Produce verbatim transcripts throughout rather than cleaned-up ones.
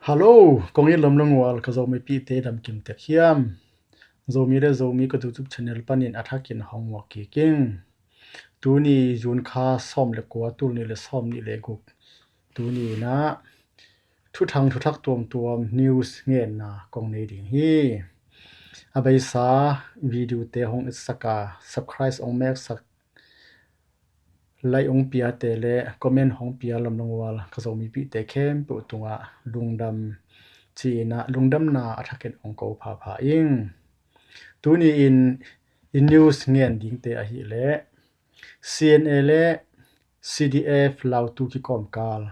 Hallo, kong it lom lungual ka Zomipihte damkim tek hiam? Zomi le Zomi ka YouTube channel panin a thakin hong muak kik ing. Tuni June kha sawm le kua, tul nih le sawm nih le guk. Tuni inah thuthang thuthak tuamtuam news ngenna kong nei ding hi. A beisa video te hong itsak a, subscribe hong meksak, like hong piate le comment hong pia lom lungual ka Zomipihte khempeuh tungah lungdam ci-inah lungdamna a thakin hong ko phapha ing. Tuni in i news ngen dingte ahileh C N A le C D F Lautu kikawmkal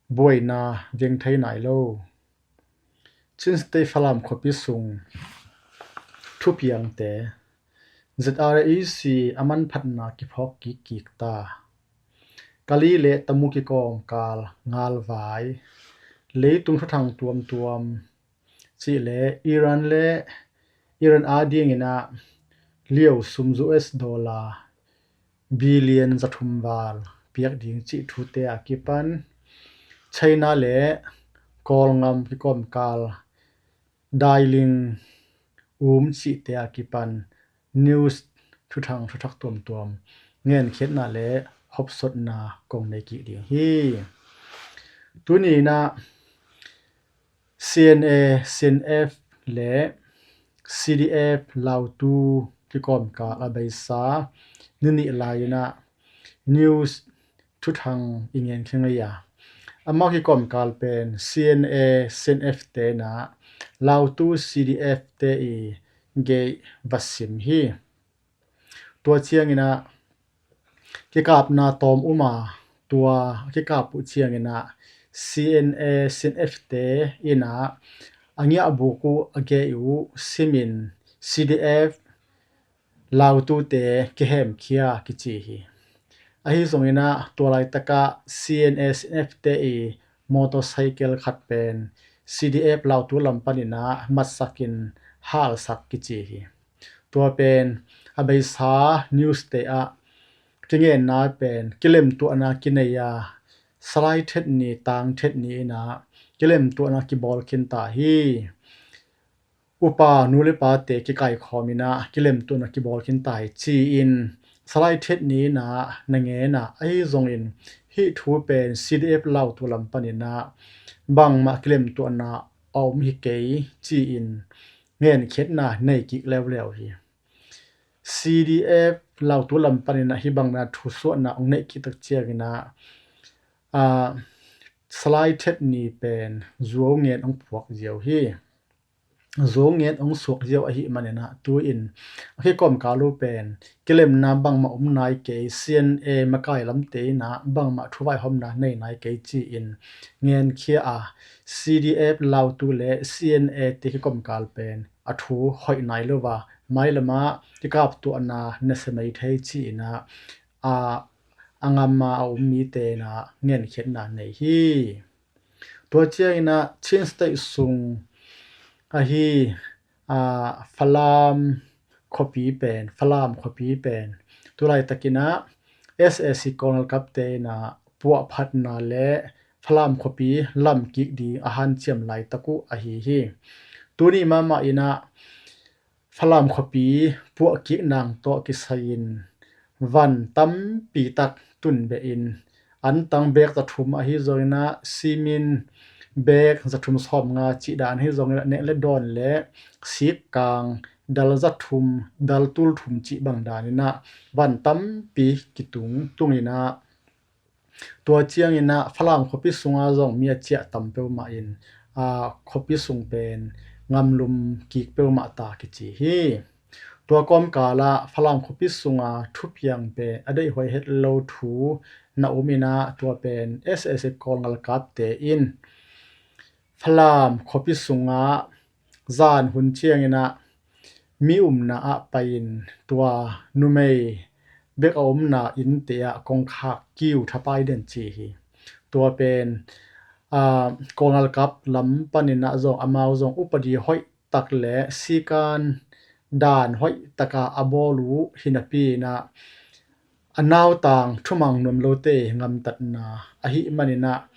buaina veng thei nai lo. Chin State Falam khuapi sung thupiangte, Z R A E C a manphatna kiphawk kikkik ta. Kali le Tamu kikawmkal ngalvai, leitung thuthang tuamtuam cih le Iran le Iran adinginah liau sum U S dollar billion zathum val piak ding cih thute a kipan, China le Kawlngam kikawmkal dailing um cihte a kipan news thuthang thuthak tuamtuam ngenkhiatna le hopsotna kong nei kik ding hi. Tuni inah C N A, C N F le C D F Lautu kikawmkal a beisa ni nih lai inah news thuthang i ngen khin ngei a, amau kikawmkal pen C N A, C N F tenah Lautu C D F te i geih va sim hi. Tua cianginah kikapna tawm um a, tua kikap uh cianginah C N A, C N F te inah a ngiahbuk uh a geih uh simin C D F Lautute kihemkhia kici hi. Ahi zonginah tua laitakah C N A, C N F te i motorcycle khat pen C D F Lautu lam paninah matsakin halsak kici hi. Tua pen a beisa news te ah kingenna pen kilemtuahna kinei a, Salai Thet ni, Tang Thet ni inah kilemtuahna kibawl khin ta hi. Upa nu le pate kikaikhawm inah kilemtuahna kibawl khin ta hi ci-in Salai Thet ni inah na ngen a, ahi zongin hih thu pen C D F Lautu lam paninah bangmah kilemtuahna a om hi kei ci-in ngenkhiatna nei kik leuleu hi. C D F Lautu lam paninah hih bangna thusuahna hong neih kik tak cianginah, ah, Salai Thet ni pen zuau ngen hong puak ziau hi. Zuau ngen hong suak ziau ahih maninah tu-in a kikawmkal uh pen kilemna bangmah om nai kei, C N A makai lamte inah bangmah thu vaihawmna nei nai kei ci-in ngenkhia a, C D F Lautu le C N A te kikawmkal pen a thu hoih nai lo a, mailamah kikaptuahna nasia mai thei ci-inah a, a ngam a a um mite inah ngenkhiatna nei hi. Tua cianginah Chin State sung ahi, a, Falam khuapi pen, Falam khuapi pen tulaitakinah S A C Kawl ngalkapte inah puahphatna le Falam khuapi lamkik ding a hanciam laitak uh ahi hi. Tuni mahmah inah Falam khuapi puahkik nang tawh kisai-in van tampi tak tunbehin, antang bek zathum ahi zonginah simin bek zathum sawmnga cih dan ahi zonginah nek le dawn le sikkang dal zathum, dal tul thum cih bang daninah van tampi kitung tunginah tua cianginah Falam khuapi sunga zong mi a ciah tam peuhmah in, aa, khuapi sung pen ngamlum kik peuhmah ta kici hi. Tua kawmkalah Falam khuapi sunga thupiang pen a deihhuai het lo thu na um inah tua pen S A C Kawl ngalkapte in Falam khuapi sungah zan hun cianginah mi umna ah pai-in tua numei bek a umna innte ah kongkhak kiu thapai den ci hi. Tua pen, aa, Kawl ngalkap lam paninah zong amau zong upadi hoih tak le sikan dan hoih taka a bawl uh hi napi inah a nautang thumang nuam lote gamtatna ahih maninah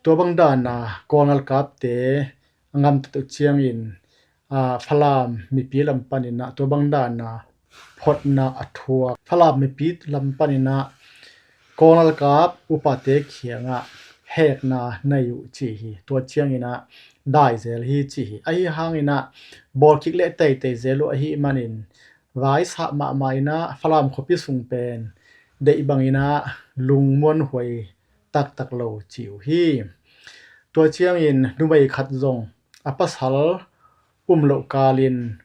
Tua bang dana Kawl ngalkapte a ngamtat uh ciangin, aa, Falam mipi lam paninah tua bang dana photna a thuak, Falam mipi lam paninah Kawl ngalkap upate kiangah hekna nei uh ci hi. Tua cianginah daizel hi ci hi. Ahi hanginah bawlkik leh teitei zel uh ahi manin vaisah mahmah inah Falam khuapi sung pen deih banginah lungmuanhuai taktak lo ci uh hi. Tua ciangin numei khat zong a pasal um loh kalin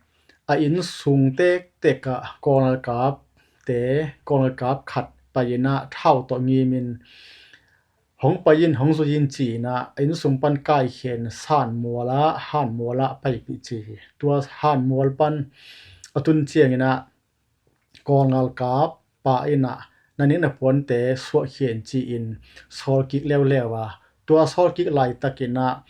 a inn sung tektek ah Kawl ngalkapte, Kawl ngalkap khat pai inah thau tawh ngimin hong pai in, hong zui in ci inah a inn sung pan kaikhen Sanmual ah, Hanmual ah paipih ci hi. Tua Hanmual pan a tun cianginah Kawl ngalkap pa inah na ning na puante suahkhian ci-in sawlkik leuleu a, tua sawlkik laitakinah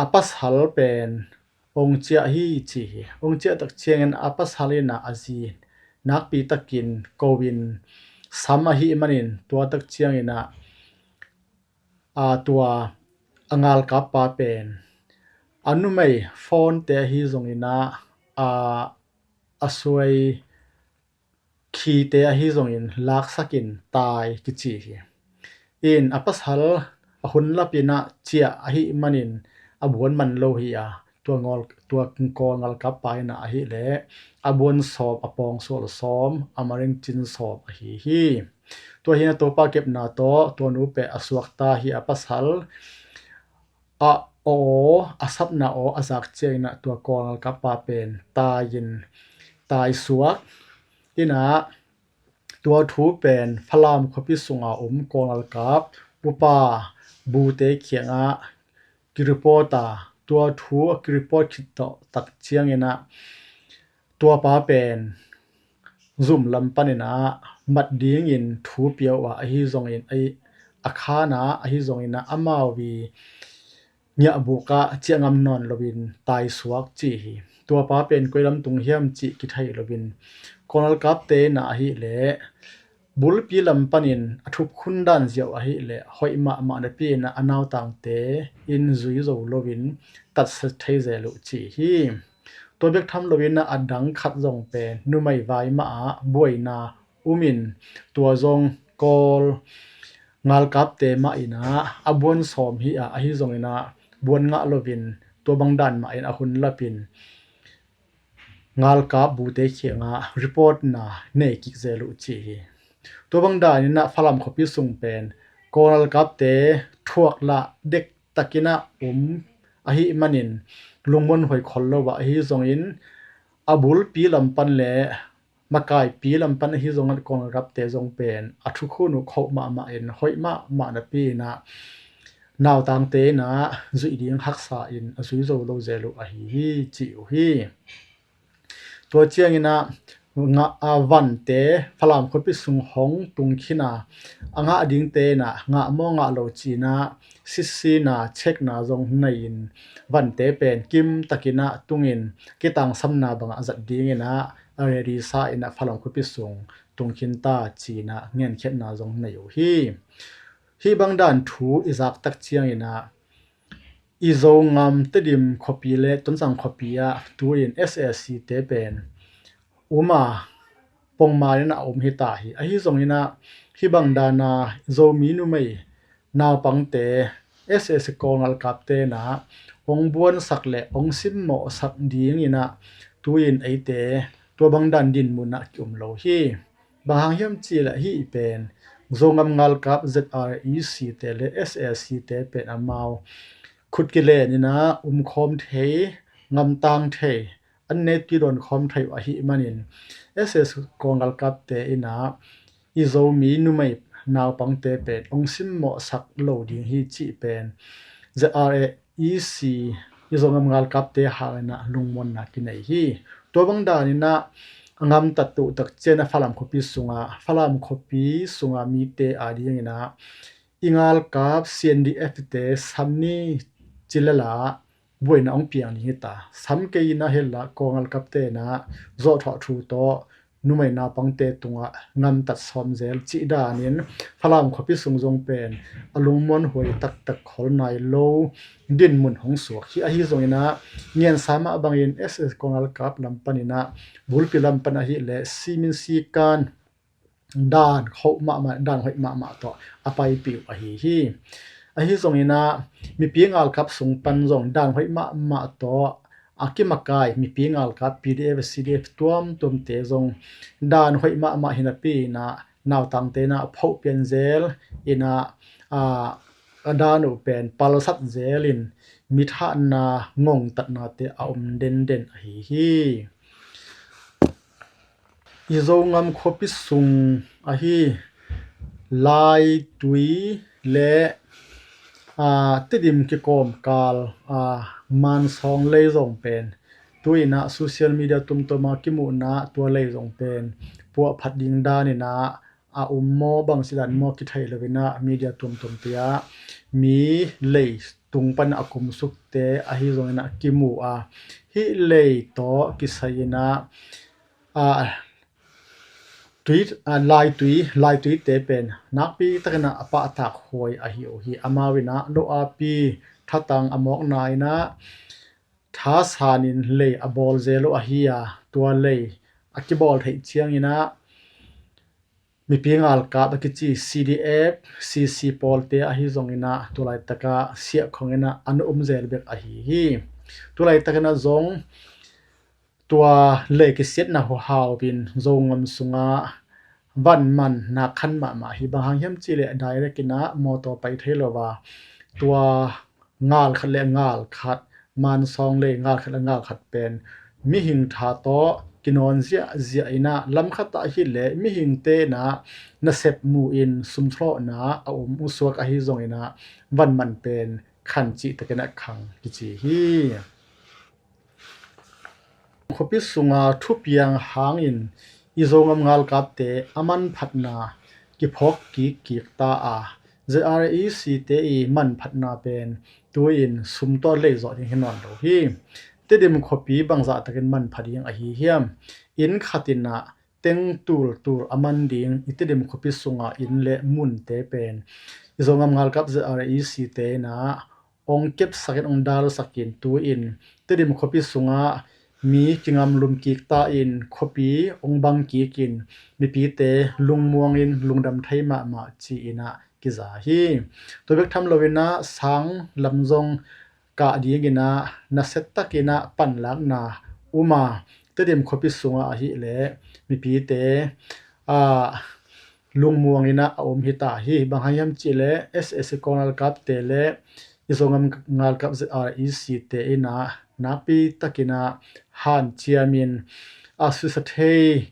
a pasal pen ong ciah hi ci hi. Ong ciah tak ciangin a pasal inah a zi nakpi takin ko-in sam ahi manin tua tak cianginah, aa, tua a ngalkap pa pen a numei fawnte ahi zonginah, aa, a suai khite ahi zongin laksakin tai kici hi. In a pasal a hun lapinah ciah ahi manin a buan man lo hi a, tua ngawl, tua Kawl ngalkap pa inah ahi leh a buan sawm, a pawngsual sawm, a maringcin sawm ahi hi. Tua hi inah Topa kepna tawh tua nu pen a suakta hi. A pasal a aw, a sapna aw a zak cianginah tua Kawl ngalkap pa pen tai-in, tai suak inah tua thu pen Falam khuapi sunga om Kawl ngalkap upa bute kiangah kireport a, tua thu a kireport khit tawh tak cianginah tua pa pen zum lam paninah mat dingin thu pia uh a, ahi zongin a, a khan a, ahi zonginah amau i ngiahbuk ah ciah ngam nawn loin tai suak ci hi. Tua pa pen koi lam tung hiam cih kithei loin Kawl ngalkapte inah ahi leh bulpi lam panin a thup khun dan ziau ahi leh hoih mahmah napi inah a nautangte in zui zo loin tatsa thei zel uh ci hi. Tua bek tham loin a dang khat zong pen numei vai mah ah buaina umin tua zong Kawl ngalkapte mah inah a buan sawm hi a, ahi zonginah buan ngah loin tua bang dan mah in a hun lapin ngalkap bute kiangah report na nei kik zel uh ci hi. Tua bang daninah Falam khuapi sung pen Kawl ngalkapte thuak lah dektakinah um ahi manin lungmuanhuai khol lo ah, ahi zongin a bulpi lam pan le makaipi lam pan ahi zongin Kawl ngalkapte zong pen a thukhun uh khoh mahmah in hoih mahmah napi inah nautangte inah zuih ding haksa in a zui zo lo zel uh ahi hi ci uh hi. Tua cianginah ngah a vante Falam khuapi sung hong tung khin a, a ngah dingte inah ngah maw ngah lo cinah sisina chekna zong nei-in vante pen kimtakinah tungin kitangsamna bangah zat dinginah a ready sa inah Falam khuapi sung tung khin ta cinah ngenkhiatna zong nei uh hi. Hih bang dan thu i zak tak cianginah i Zogam Tedim khuapi le Tonzang khuapi ah tu-in S A C te pen um a, pongman in a um hi ta hi. Ahi zonginah hih bang dana Zomi numei naupangte S A C Kawl ngalkapte inah hong buansak le hong simmawhsak dinginah tu-in eite tua bang dan dinmun ah ki-um lo hi. Bang hang hiam cihleh hih pen Zogam ngalkap Z R E C te le S A C te pen amau khut kilen inah umkhawm thei, ngamtang thei, an netti dawn khawm thei uh ahi manin S A C Kawl ngalkapte inah i Zomi numei naupangte pen hong simmawhsak lo ding hi cih pen Z R A E C i Zogam ngalkapte hanginah lungmuanna kinei hi. Tua bang daninah a ngamtat uh tak cianah Falam khuapi sungah, Falam khuapi sunga mite a dinginah i ngalkap C N D F te sam ni ci lel a buaina hong piang ding hi ta. Sam kei inah hih lah Kawl ngalkapte inah zawhthawh thu tawh numei naupangte tungah ngamtat sawm zel cih danin Falam khuapi sung zong pen a lungmuanhuai taktak khol nai lo dinmun hong suak hi. Ahi zonginah ngiansa mah bangin S S Kongal kap lam paninah bulpi lam pan ahileh simin sikan dan hoih mahmah, dan hoih mahmah tawh a paipih uh ahi hi. Ahi zonginah mipi ngalkap sung pan zong dan hoih mahmah tawh a kimakai mipi ngalkap P D F, C D F tuamtuamte zong dan hoih mahmah hi napi inah nautangte inah phoh pian zel inah a, a dan uh pen palsat zel in mithahna ngongtatnate a om denden ahi hi. I Zongam khuapi sung ahi Laitui le a, Tedim kikawmkal a, Mansawng lei zong pen tu inah social media tumtuma kimuhna tua lei zong pen puahphat ding daninah a um maw bangsidan maw kithei loinah media tumtumte ah mi lei tung pan a kumsukte ahi zonginah kimu a, hih lei tawh kisai inah a, tui, a, laitui, laituite pen nakpi takinah a pahtak huai ahi uh hi. Amau inah lo api thatang a mawkna inah thasanin lei a bawl zel uh ahi a, tua lei a kibawl theih cianginah mipi ngalkap a kici C D F, C C pawlte ahi zonginah tua laitakah siahkhonginah an um zel bek ahi hi. Tua laitakinah zong tua lei kisiatna huhau in Zongam sungah van man nak khan mahmah hi. Bang hang hiam cihleh direct inah mawtaw pai thei lo a, tua ngalkhat le ngalkhat, Mansawng lei ngalkhat le ngalkhat pen mihing tha tawh kinawn ziahziah inah lamkhat ah hileh mihingte inah nasep mu in sumthlawhna a um uh suak ahi zonginah van man pen khan cihtakinah khang kici hi. Khuapi sunga thupiang hangin i Zongam ngalkapte a manphatna kiphawk kikkik ta a, Z R A E C te i manphatna pen tu-in sum tawh lei zawh ding hi nawn lo hi. Tedim khuapi bangzah takin manpha ding ahi hiam? Inn khat inah teng tultul a man ding i Tedim khuapi sunga inn le munte pen i Zongam ngalkap Z R A E C te inah ong kepsakin ong dalsakin tu-in Tedim khuapi sungah mi kingamlum kik ta in khuapi ong bang kikin mipite lungmuangin lungdam thei mahmah ci-inah kiza hi. Tua bek tham loinah sang lam zong kah dinginah nasia takinah panlakna um a, Tedim khuapi sungah ahileh mipite a lungmuanginah a um hi ta hi. Bang hang hiam cihleh S S C Kongal kapte le i Zongam ngalkap Z R A E C te inah nakpi takinah hanciamin a susia thei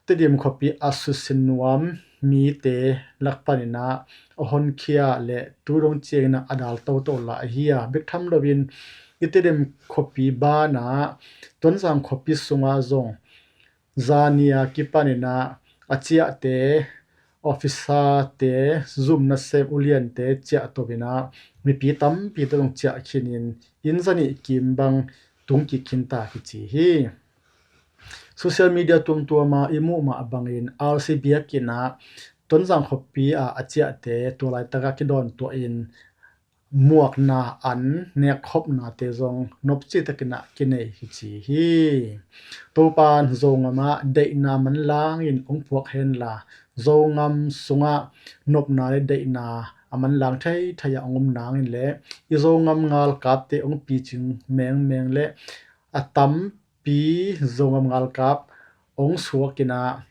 Tedim khuapi a susia nuam mite lak paninah a honkhia le tu dong cianginah a dal toto la ahi a, bek tham loin i Tedim khuapi banah Tonzang khuapi sungah zong zani a kipaninah a ciahte, officer te, zum nasem uliante ciah toinah mipi tampi tawh zong ciah khinin inn zanih kim bang tung kik khin ta kici hi. Social media tuamtuama i muh mah bangin R C biakinnah Tonzang khuapi ah a ciahte tua laitakah kidawntuah in muakna an nekkhopnate zong nopci takinah kinei hi ci hi. Topan Zongam ah deihna manlangin ong puak henla Zongam sungah nopna le deihna a manlang theithei ah ong um nangin le i Zongam ngalkapte ong picing mengmeng le a tampi Zongam ngalkap ong suakinah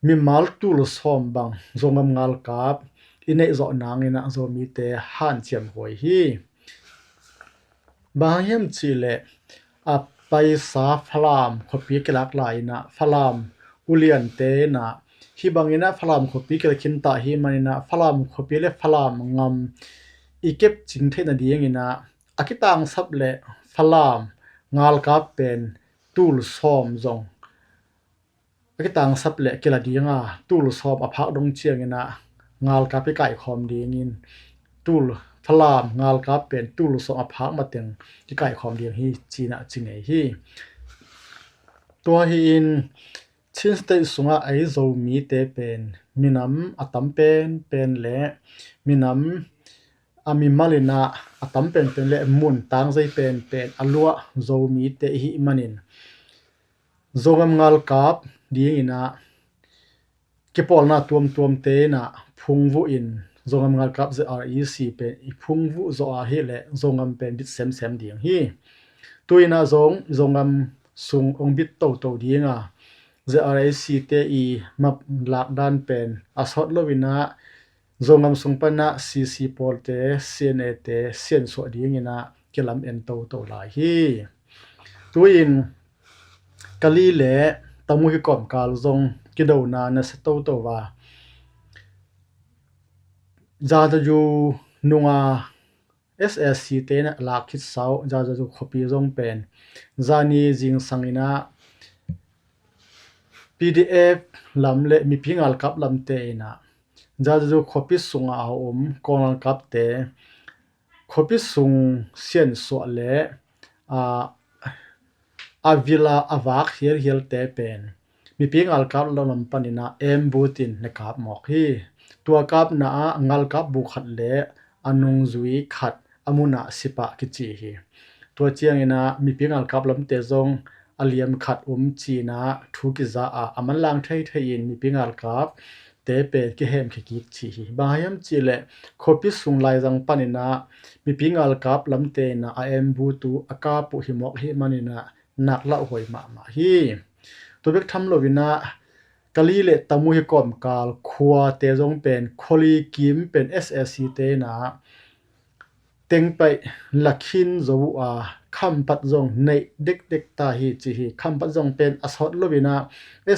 mimal tul sawm bang Zongam ngalkap i neih zawh nanginah Zomite hanciam huai hi. Bang hang hiam cihleh a paisa Falam khuapi kilak lai-inah Falam uliante inah hih banginah Falam khuapi kila khin ta hi maninah Falam khuapi le Falam ngam i kepcing theih nadinginah a kitangsap le Falam ngalkap pen tul sawm zong a kitangsap le kila dinga tul sawm a phak dong cianginah ngalkap i kaikhawm dingin tul Falam ngalkap pen tul sawm a phak mateng i kaikhawm ding hi cinah ci ngei hi. Tua hi-in Chin State sungah ei Zomite pen minam a tam penpen le minam a mimal inah a tam penpen le mun tangzei penpen a luah Zomite i hih manin Zongam ngalkap dinginah kipawlna tuamtuamte inah phungvuh in Zongam ngalkap Z R E C pen i phungvuh zawh ahih leh Zongam pen bit semsem ding hi. Tu inah zong Zongam sung hong bit toto dinga Z R E C te i map lakdan pen a sawt lo inah Zongam sung panah C C pawlte, C N A te siansuah dinginah kilam en toto lai hi. Tu-in Kali le Tamu hi kawmkal zong kidona na sia toto a, Jajaju nunga S A C te inah lak khit sau Jajaju khuapi zong pen zani zingsang inah P D F lam le mipi ngalkap lamte inah Jajaju khuapi sunga a om Kawl ngalkapte khuapi sung siansuah le a, a vila a vak hialhialte pen mipi ngalkap lam paninah ambush in na kap mawk hi. Tua kapna ah ngalkap bu khat le a nungzui khat a munah sipah kici hi. Tua cianginah mipi ngalkap lamte zong a liam khat um cinah thu kiza a a manlang theithei in mipi ngalkap te pen kihem khia kik ci hi. Bang hang hiam cihleh khuapi sung laizang paninah mipi ngalkap lamte inah a ambush uh a kap uh hi mawk hi maninah nak lauhuai mahmah hi. Tua bek tham loinah Kali le Tamu hi kawmkal khuate zong pen khuali kim pen S A C te inah tengpaih lakhin zo uh a khampat zong neih dekdek ta hi ci hi. Khampat zong pen a sawt loinah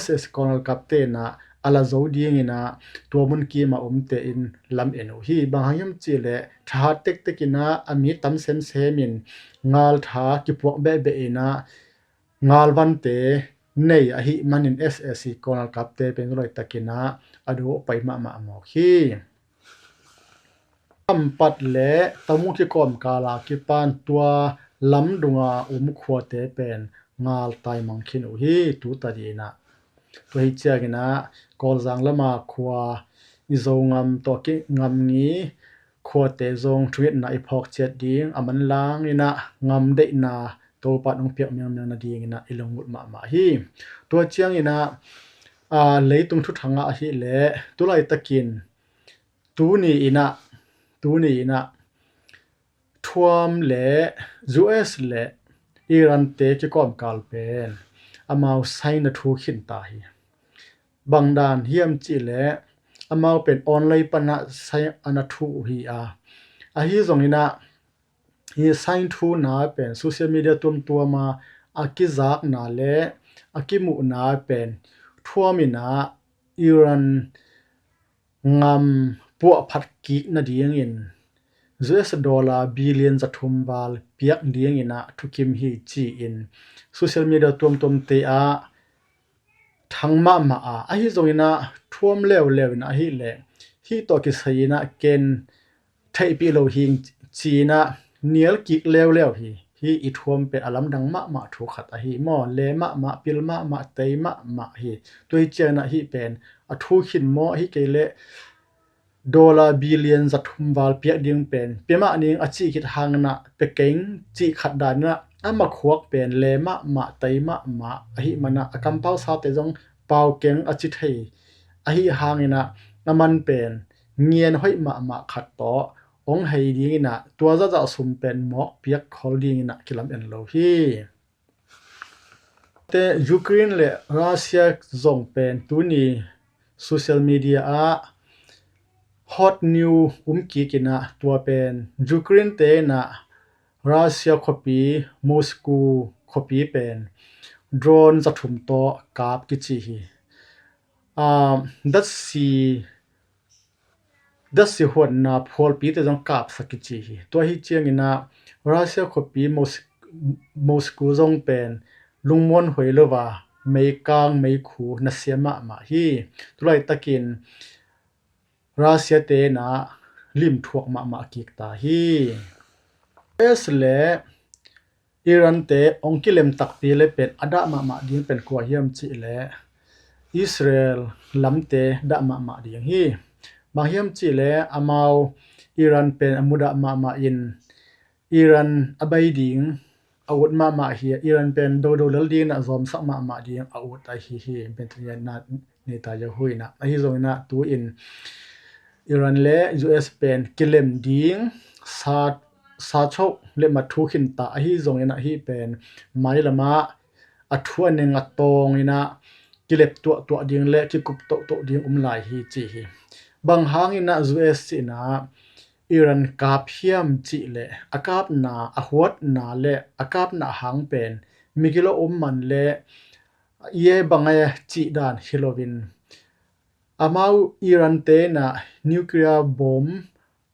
S A C Kawl ngalkapte inah a la zo dinginah tua mun kima omte in lam en uh hi. Bang hang hiam cihleh thahat tektek inah a mi tam semsem in ngaltha kipuak behbeh inah ngalvante nei ahih manin S A C Kawl ngalkapte pen zulaitakinah a do pai mahmah mawk hi. Khampat le Tamu hi kawmkal a kipan tua lamdunga um khuate pen ngal taimang khin uh hi. Tuta dinah tua hi cianginah Kawlzang lama khua i Zongam tawh kingam ngi khuate zong thungetna i phawk ciat ding a manlang inah ngam deihna Topa in hong piak miangmiang nadinginah i lungmut mahmah hi. Tua cianginah a, leitung thuthangah ahih leh tulaitakin tuni inah tuni inah Trump le U S le Iran te kikawmkal pen amau saina thu khin ta hi. Bangdan hiam cihleh amau pen online panah saina thu uh hi a, ahi zonginah hi saina thu na pen social media tuamtuama a kizakna le a kimuhna pen Trump inah Iran ngam puahphat kik nadingin U S dollar billion zathum val piak dinginah thukim hi ci-in social media tuamtuamte ah thang mahmah a, ahi zonginah Trump leuleu inah ahih leh hih tawh kisai inah ken theihpih lo hi cinah nial kik leuleu hi. Hih i Trump pen a lamdang mahmah thu khat ahi maw, le mahmah, pil mahmah, tei mahmah hi. Tua hi cianginah hih pen a thu khin maw, ahi kei leh dollar billion zathum val piak ding pen pia mah ning a cih khit hanginah pia keng cih khat daninah a makhuak pen le mahmah, tei mahmah ahih manah a kampau sate zong pau keng a ci thei ahih hanginah a man pen ngian hoih mahmah khat tawh hong hei dinginah tua zahzah sum pen mawk piak khol dinginah kilam en lo hi. Te Ukraine le Russia zong pen tuni social media ah hot news um kikinah tua pen Ukraine te inah Russia khuapi Moscow khuapi pen drone zathum tawh kap kici hi. Ah, datsi datsi huatna phualpite zong kapsak kici hi. Tua hi cianginah Russia khuapi Mos-, Moscow zong pen lungmuan huai lo a meikang meikhu nasia mahmah hi. Tulaitakin Russia te inah limthuak mahmah kik ta hi. U S le Iran te hong kilem takpi le pen a dah mahmah ding pen kua hiam cihleh Israel lamte dah mahmah ding hi. Bang hiam cihleh amau Iran pen a mudah mahmah in Iran a bai ding a ut mahmah hi. Iran pen dodo lel dingin a zawmsak mahmah ding a ut ahi hi. Netanyahu in ah ahi zongin ah tu-in Iran le U S pen kilem ding sa sa choh le mat thu khin ta ahi zongin ah hih pen mailamah a thu a neng a tawngin ah kilep tuahtuah ding le kikup tohtoh ding um lai hi ci hi. Bang hangin ah U S in ah Iran kap hiam cihleh a kapna a huatna le a kapna a hang pen migilo um man le i e bang e cih dan hi loin amau Iran te in ah nuclear bomb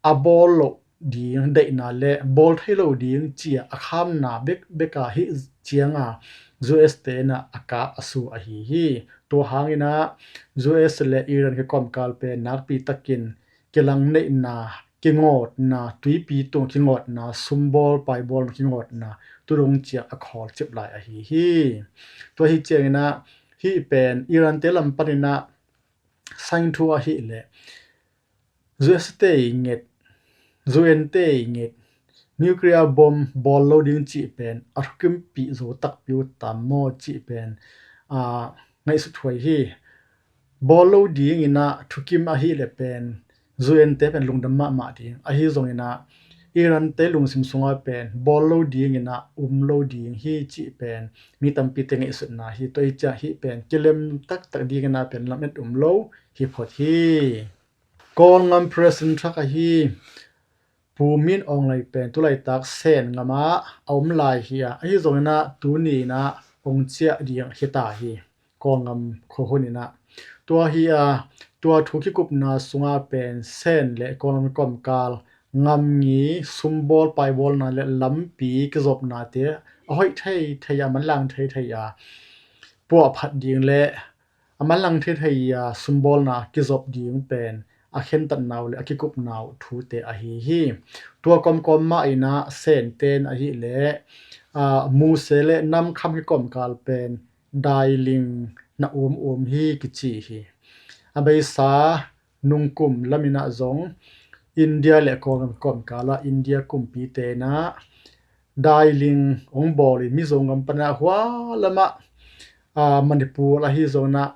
a bawl loh ding deihna le bawl thei lo ding cia a khamna bek beka hih cianga U S te in ah a kap a su ahi hi. Tua hangin ah U S le Iran kikawmkal pen nakpi takin kilang neihna, kingawtna, tuipi tung kingawtna, sumbawl paibawlna kingawtna tudong ciang a khawlcip lai ahi hi. Tua hi ciangin ah hih pen Iran te lam panin ah saing thu ahih leh U S te i nget, U N te i nget, nuclear bomb bawl lo ding cih pen a thukimpih zo takpi uh tam maw cih pen a ngaihsut huai hi. Bawl lo dingin ah thukim ahih leh pen U N te pen lungdam mahmah ding ahi zongin ah Iran te lungsim sungah pen bawl lo dingin ah um lo ding hi cih pen mi tampite ngaihsutna hi. Tua hi ciah hih pen kilem taktak dingin ah pen lamet um lo hi phot hi. Kawlngam President thak ahi Pu Min Aung Hlaing pen tulaitak Sen ngamah a om lai hi a, ahi zongin ah tuni in ah ong ciah ding hi ta hi. Kawlngam khuahun in ah tua hi a, tua thu kikupna sungah pen Sen le Kawlngam kawmkal ngamngi sumbawl paibawlna le lampi kizopnate a hoih theithei a, manlang theithei a puahphat ding le a manlang theithei a sumbawlna kizop ding pen a khentatna uh le a kikupna uh thute ahi hi. Tua kawmkawm mah in ah Sen ten ahih leh Muse le Namkham kikawmkal pen dailing na umum hi kici hi. A beisa nungkum lamin ah zong India le Kawlngam kawmkal ah India kumpite in ah dailing ong bawl in Mizo ngam pan ah hua lamah Manipur ahi zongin ah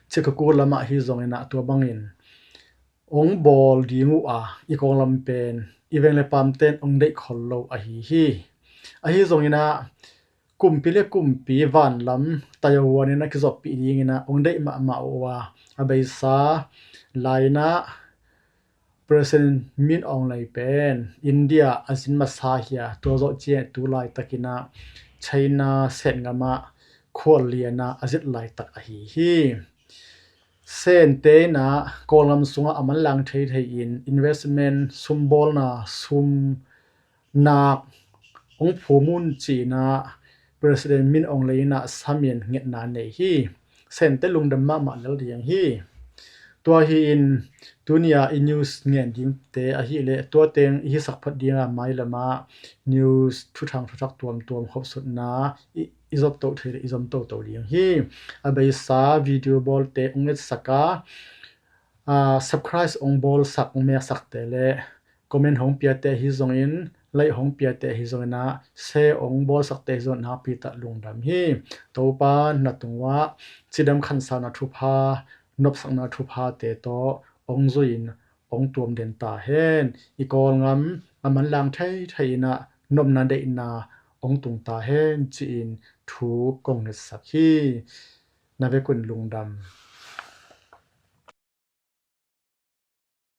Chikaku lamah ahi zongin ah tua bangin ong bawl ding uh a, i Kawlngam pen i veng le pamten ong deih khol lo ahi hi. Ahi zongin ah kumpi le kumpi vanlam Taiwan in a kizoppih dingin ah ong deih mahmah uh a, a beisa lai in ah President Min Aung Hlaing pen India a zin masa hi a, tua zawh ciang tu laitakin ah China Sen ngamah khuallian ah a zit laitak ahi hi. Sente in ah Kawlngam sungah a manlang theithei in investment sumbawlna sum nak ong phum un ci-in ah President Min Aung Hlaing in ah samin ngetna nei hi. Sente lungdam mahmah lel ding hi. Tua hi-in tuni a i news ngen dingte ahih leh tua teng i hisak phot ding a, mailamah news thuthang thuthak tuamtuam hopsutna i, i zop to thei le i zom toto ding hi. A beisa video bawlte ong etsak a, subscribe ong bawlsak ong meksakte le comment hong piate ahi zongin, like hong piate ahi zongin ah share ong bawlsakte ahi zongin nakpi tak lungdam hi. Topa na tungah cidam khansauna thupha, nopsakna thuphate tawh ong zui-in ong tuam den ta hen. I Kawlngam a manlang theithei in ah nopna deihna ong tung ta hen ci-in thu kong ngetsak hi. Na vekun lungdam.